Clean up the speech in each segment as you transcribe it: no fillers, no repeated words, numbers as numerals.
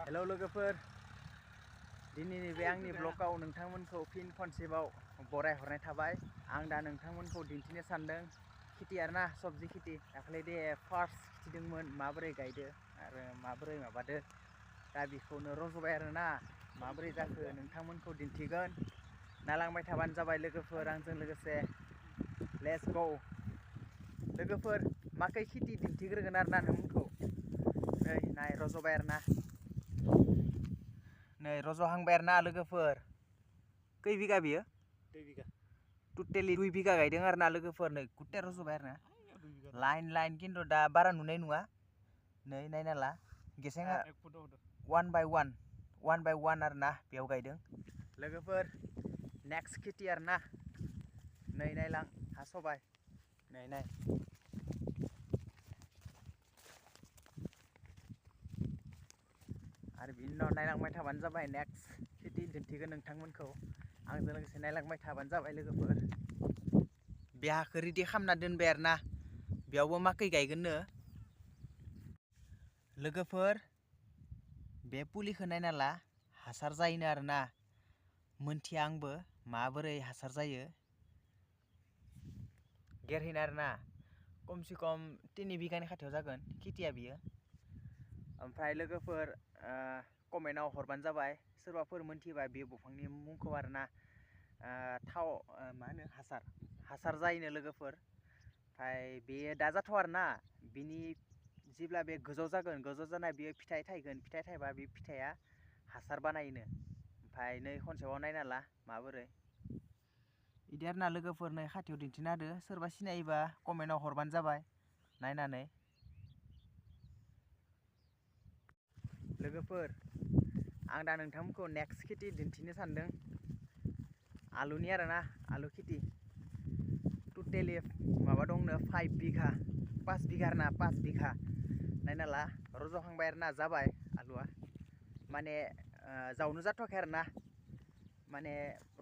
Hello लोगोफोर दिनैनि बे आंनि ब्लगाव नोंथांमोनखौ फिन खनसेबाव बरायहरनाय थाबाय। आं दा नोंथांमोनखौ दिन्थिनो सानदों खेथि आरोना सबजि खेथि दाखालि दे फार्स्ट खिथिदोंमोन माबोरै गायदो आरो माबोरै माबादो दा बेखौनो रज'बाय आरोना माबोरै जाखो नोंथांमोनखौ दिन्थिगोन नायलांबाय थाबानो जाबाय लोगोफोर आंजों लोगोसे लेट्स गो लोगोफोर माखै खेथि दिन्थिग्रोगोन आरोना नोंथांमोनखौ नै नाय रज'बाय आरोना नै रज'हांबाय आरोना लोगोफोर खै बिगा बियो 2 बिगा टटेलि 2 बिगा गायदों आरोना लोगोफोर नै गुथे रज'बाय आरोना लाइन खिन्थु दा बारा नुनाय नङा नै नायना ला गेसेङा 1 बाय 1 आरोना बेयाव गायदों लोगोफोर नेक्स्ट खेथि आरोना नै नायलां हा सबाय नै नाय आरो बिनि उनाव नायलांबाय थाबानो जाबाय नेक्स्ट खेथि दिन्थिगोन नोंथांमोनखौ आंजों लोगोसे नायलांबाय थाबानो जाबाय लोगोफोर बे हाखौ रेडि खालामना दोनबाय आरोना बेयावबो माखै गायगोननो लोगोफोर बे फुलिखौ नायना ला हासार जायोनो आरोना मोनथिया आंबो माबोरै हासार जायो गेरहैनो आरोना खमसे खम 3 बिगानि खाथियाव जागोन खेथिया बियो ओमफ्राय लोगोफोर कमेन्टआव हरबानो जाबाय सोरबाफोर मोनथिबा बे दंफांनि मुंखौ आरोना थाव मा होनो हासार जायोनो लोगोफोर ओमफ्राय बेयो दा जाथ'आ आरोना बिनि जेब्ला बे गोजौ जागोन गोजौ जानाय बेयो फिथाइ थायगोन फिथाइ थायबा बे फिथाइया हासार बानायोनो ओमफ्राय नै खनसेबाव नायना ला माबोरै बिदि आरोना लोगोफोर नै खाथियाव दिन्थिना होदो सोरबा सिनायोबा कमेन्टआव हरबानो जाबाय नायनानै लोगोफोर आं दा नोंथांमोनखौ नेक्स्ट खेथि दिन्थिनो सानदों आलुनि आरोना आलु खेथि टटेलि माबा दंनो 5 बिगा 5 बिगा आरोना 5 बिगा नायना ला रज'खांबाय आरोना जाबाय आलुआ माने जावनो जाथ'वाखै आरोना माने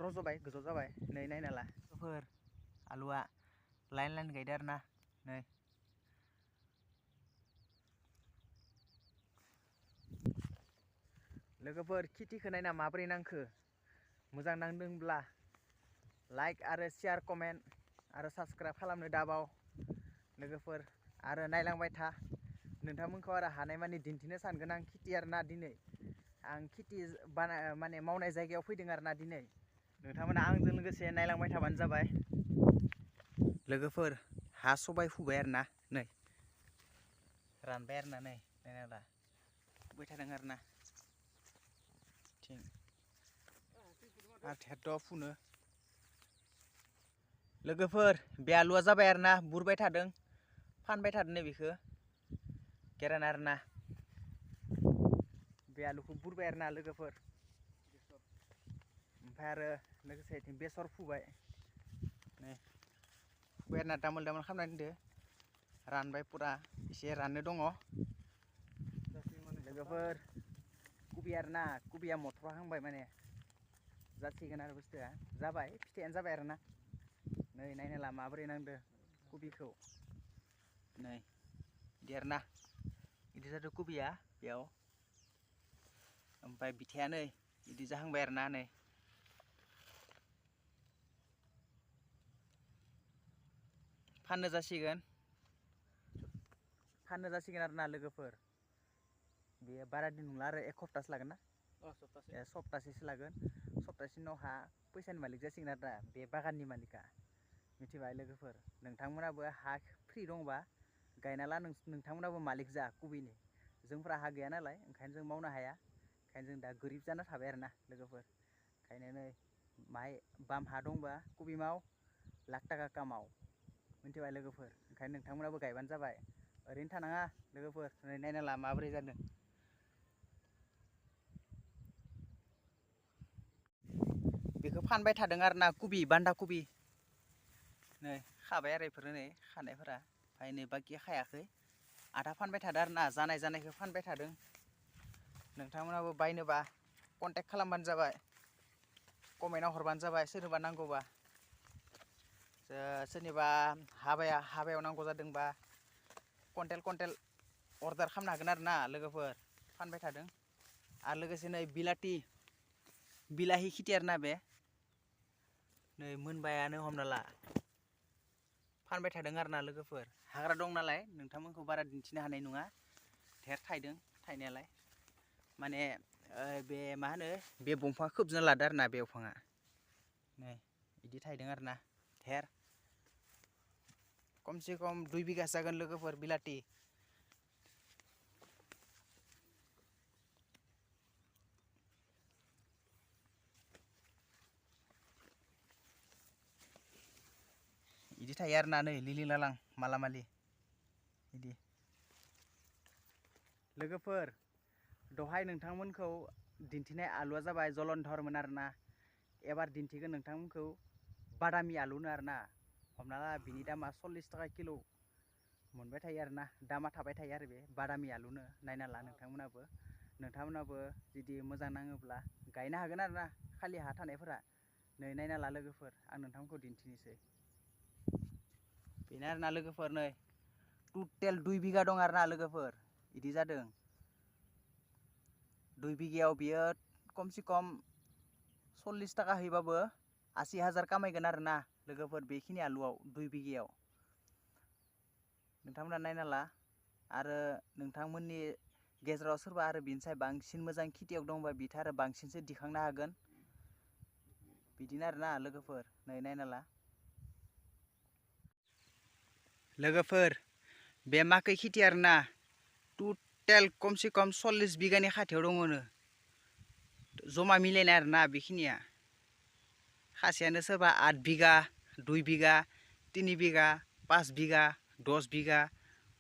रज'बाय गोजौ जाबाय नै नायना ला लोगोफोर आलुआ लाइन गायदो आरोना नै लोगोफोर खेथिखौ नायना माबोरै नांखो मोजां नांदोंब्ला लाइक आरो शेयार कमेन्ट आरो साबस्क्राइब खालामनो दाबाव लोगोफोर आरो नायलांबाय था नोंथांमोनखौ आरो हानायमानि दिन्थिनो सानगोन आं खेथि आरोना दिनै आं खेथि माने मावनाय जायगायाव फैदों आरोना दिनै नोंथांमोना आंजों लोगोसे नायलांबाय थाबानो जाबाय लोगोफोर हा सबाय फुबाय आरोना नै रानबाय आरोना नै नायना ला फुबाय थादों आरोना आरो फुनो लोगोफोर बे आलुआ जाबाय आरोना बुरबाय थादों फानबाय थादों बेखौ केरान आरोना बे आलुखौ बुरबाय आरोना लोगोफोर ओमफ्राय आरो लोगोसे बिथिं बेसर फुबाय नै फुबाय आरोना दामोल खालामनानै दोनदो रानबाय पुरा एसे राननो दङ लोगोफोर कबि आरोना कबिया मथराहांबाय माने जासिगोन आरो बुस्थुआ जाबाय फिथाइयानो जाबाय आरोना नै नायना ला माबोरै नांदो कबिखौ नै देरना बिदि जादों कबिया बेयाव ओमफ्राय बिथाइया नै बिदि जाहांबाय आरोना नै फाननो जासिगोन आरोना लोगोफोर बेयो बारा दिन नंला आरो 1 सप्ताहसो लागोन ना सप्तासेसो लागोन सप्तासेनि उनाव फैसानि मालिक जासिगोन आरो दा बे बागाननि मालिकआ मिथिबाय लोगोफोर नोंथांमोनाबो हा फ्रि दंबा गायना ला नोंथांमोनाबो मालिक जा कबिनि जोंफ्रा हा गैया नालाय ओंखायनो जों मावनो हाया ओंखायनो जों दा गोरिब जाना थाबाय आरोना लोगोफोर ओंखायनो नै माहाय बाम हा दंबा कबि माव लाख थाखा कामाव मिथिबाय लोगोफोर ओंखायनो नोंथांमोनाबो गायबानो जाबाय ओरैनो थानाङा लोगोफोर नायना ला माबोरै जादों बेखौ फानबाय थादों आरोना कबि बान्दा कबि नै खाबाय आरो बेफोरो नै खानायफोरा ओमफ्राय नै बाखि खायाखै आधा फानबाय थादों आरोना जानायखौ फानबाय थादों नोंथांमोनाबो बायनोबा कन्टेक्ट खालामबानो जाबाय कमेन्टआव हरबानो जाबाय सोरनोबा नांगौबा सोरनिबा हाबायाव नांगौ जादोंबा कन्टेल अर्डार खालामनो हागोन आरोना लोगोफोर फानबाय थादों आरो लोगोसे नै बिलाहि खेथि आरोना बे नै मोनबायानो हमना ला फानबाय थादों आरोना लोगोफोर हाग्रा दं नालाय नोंथांमोनखौ बारा दिन्थिनो हानाय नङा धेर थायदों थायनायालाय माने बे मा होनो बे दंफाङा खोबजना लादो आरोना बे दंफाङा नै बिदि थायदों आरोना धेर खमसे खम 2 बिगासो जागोन लोगोफोर बिलाथि इदि थायो आरोना नै लिलिं लालां मालामालि इदि लोगोफोर दहाय नोंथांमोनखौ दिन्थिनाय आलुआ जाबाय जलन्धरमोन आरोना एबार दिन्थिगोन नोंथांमोनखौ बादामि आलुनो आरोना हमना ला बिनि दामा 40 थाखा किल' मोनबाय थायो आरोना दामा थाबाय थायो आरो बे बादामि आलुनो नायना ला नोंथांमोनाबो जुदि मोजां नाङोब्ला गायनो हागोन आरोना खालि हा थानायफोरा नै नायना ला लोगोफोर आं नोंथांमोनखौ दिन्थिनोसै बेनो आरोना लोगोफोर नै टटेल 2 बिगा दं आरोना लोगोफोर इदि जादों 2 बिगायाव बियो कमसे कम 40 थाखा हैबाबो 80,000 कामायगोन आरोना लोगोफोर बेखिनि आलुआव 2 बिगायाव नोंथांमोना नायना ला आरो नोंथांमोननि गेजेराव सोरबा आरो बिनिसाय बांसिन मोजां खेथियाव दंबा बिथा आरो बांसिनसो दिखांनो हागोन बिदिनो आरोना लोगोफोर नै नायना ला लोगोफोर बे माकै खेथि आरोना टटेल कमसे कम 40 बिगानि खाथियाव दङनो जमा मिलायनाय आरोना बेखिनिया खासेयानो सोरबा 8 बिगा 2 बिगा 3 बिगा 5 बिगा 10 बिगा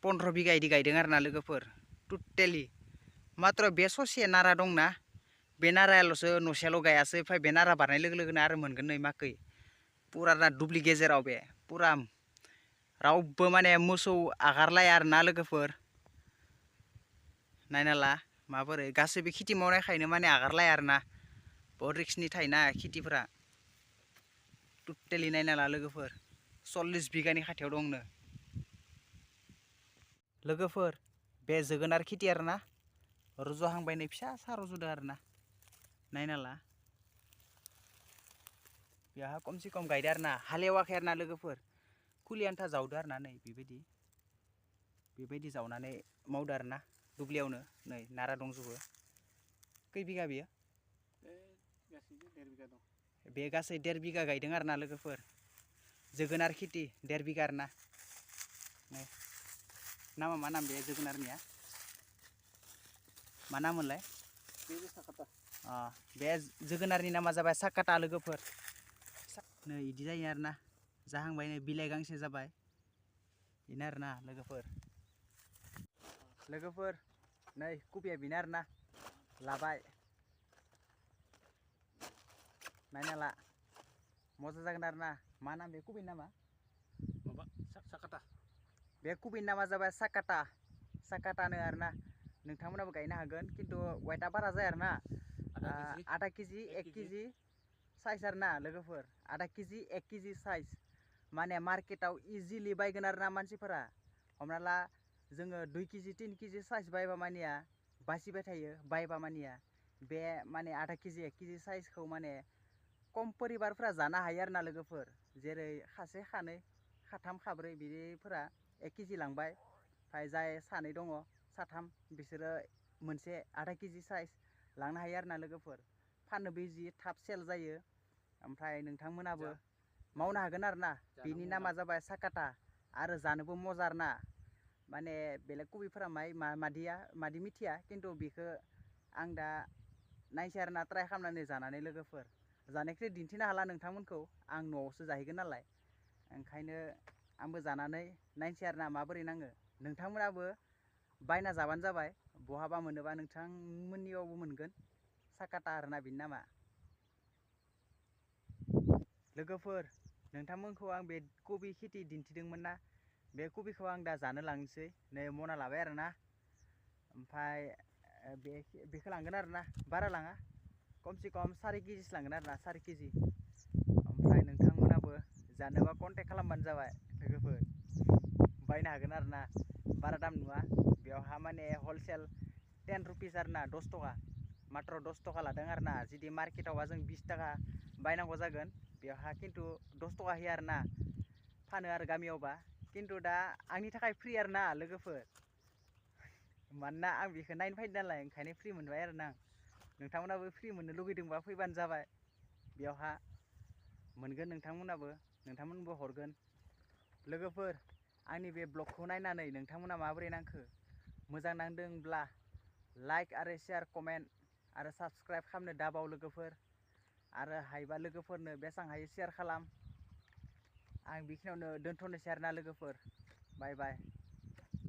15 बिगा इदि गायदों आरोना लोगोफोर टटेलि मात्र बे ससे नारा दंना बे नारायाल'सो नसेयाल' गायासै ओमफ्राय बे नारा बारनाय लोगो लोगोनो आरो मोनगोन नै माकै पुरा दुब्लि गेजेराव बे पुरा रावबो माने मोसौ आगारलाया आरोना लोगोफोर नायना ला माबोरै गासैबो खेथि मावनायखायनो माने आगारलाया आरोना बहुत रिक्सनि थायोना खेथिफोरा टटेलि नायना ला लोगोफोर 40 बिगानि खाथियाव दंनो लोगोफोर बे जोगोनार खेथि आरोना रज'हांबाय नै फिसा सा रज'दों आरोना नायना ला बेहा कमसे कम गायदो आरोना हालेवाखै आरोना लोगोफोर खुलि आन्था जावदो आरोना नै बेबायदि जावनानै मावदो आरोना दुब्लियावनो नै नारा दंजोबो खै बिगा बेयो बे गासै 1.5 बिगा गायदों आरोना लोगोफोर जोगोनार खेथि 1.5 बिगा आरोना नै नामा मा नाम बे जोगोनारनिया मा नाम मोनलाय बे जोगोनारनि नामा जाबाय साकाटा लोगोफोर नै इदि जायो आरोना जाहांबाय नै बिलाइ गांसे जाबाय बेनो आरोना लोगोफोर नै कबिया बेनो आरोना लाबाय नायना ला मजा जागोन आरोना मा नाम बे कबिनि नामा माबा साकाटा बे कबिनि नामा जाबाय साकाटानो आरोना नोंथांमोनाबो गायनो हागोन खिन्थु वाइटआ बारा जाया आरोना आधा केजि 1 केजि साइज आरोना लोगोफोर आधा केजि 1 केजि साइज माने मार्केटाव इजिलि बायगोन आरोना मानसिफोरा हमना ला जोङो 2 केजि 3 केजि साइज बायबा मानिया बासिबाय थायो बायबा मानिया बे माने आधा केजि 1 केजि साइजखौ माने खम परिबारफोरा जानो हायो आरोना लोगोफोर जेरै खासे खानै खाथाम खाब्रै बिदिफोरा 1 केजि लांबाय ओमफ्राय जाय सानै दङ साथाम बिसोरो मोनसे आधा केजि साइज लांनो हायो आरोना लोगोफोर फाननोबो इजि थाब सेल जायो ओमफ्राय नोंथांमोनाबो मावनो हागोन आरोना बिनि नामा जाबाय साकाटा आरो जानोबो मजा आरोना माने बेलेग कबिफोरा मादि मिथिया खिन्थु बेखौ आं दा नायसै आरोना ट्राइ खालामनानै जानानै लोगोफोर जानायखौ दिन्थिनो हाला नोंथांमोनखौ आं न'आवसो जाहैगोन नालाय ओंखायनो आंबो जानानै नायसै आरोना माबोरै नाङो नोंथांमोनाबो बायना जाबानो जाबाय बहाबा मोनोबा नोंथांमोननियावबो मोनगोन साकाटा आरोना बिनि नामा लोगोफोर नोंथांमोनखौ आं बे कबि खेथि दिन्थिदोंमोन ना बे कबिखौ आं दा जानो लांनोसै नै मना लाबाय आरोना ओमफ्राय बेखौ लांगोन आरोना बारा लाङा कमसे कम 4 केजिसो लांगोन आरोना 4 केजि ओमफ्राय नोंथांमोनाबो जानोबा कन्टेक्ट खालामबानो जाबाय लोगोफोर बायनो हागोन आरोना बारा दाम नङा बेयावहा माने हलसेल 10 रुपिस आरोना 10 टका मात्र 10 थाखा लादों आरो ना जुदि मार्केटावबा जों 20 थाखा बायनांगौ जागोन बेवहा खिन्थु 10 थाखा होयो आरो ना फानो आरो गामियावबा खिन्थु दा आंनि थाखाय फ्रि आरो ना लोगोफोर मानोना आं बेखौ नायनो फैदों नालाय ओंखायनो फ्रि मोनबाय आरो ना नोंथांमोनाबो फ्रि मोननो लुगैदोंबा फैबानो जाबाय बेयावहा मोनगोन नोंथांमोनबो हरगोन लोगोफोर आंनि बे ब्लगखौ नायनानै नोंथांमोना माबोरै नांखो मोजां नांदोंब्ला लाइक आरो शेयार कमेन्ट आरो साबस्क्राइब खालामनो दाबाव लोगोफोर आरो हायोबा लोगोफोरनो बेसेबां हायो शेयार खालाम आं बेखिनियावनो दोनथ'नोसै आरोना लोगोफोर बाय बाय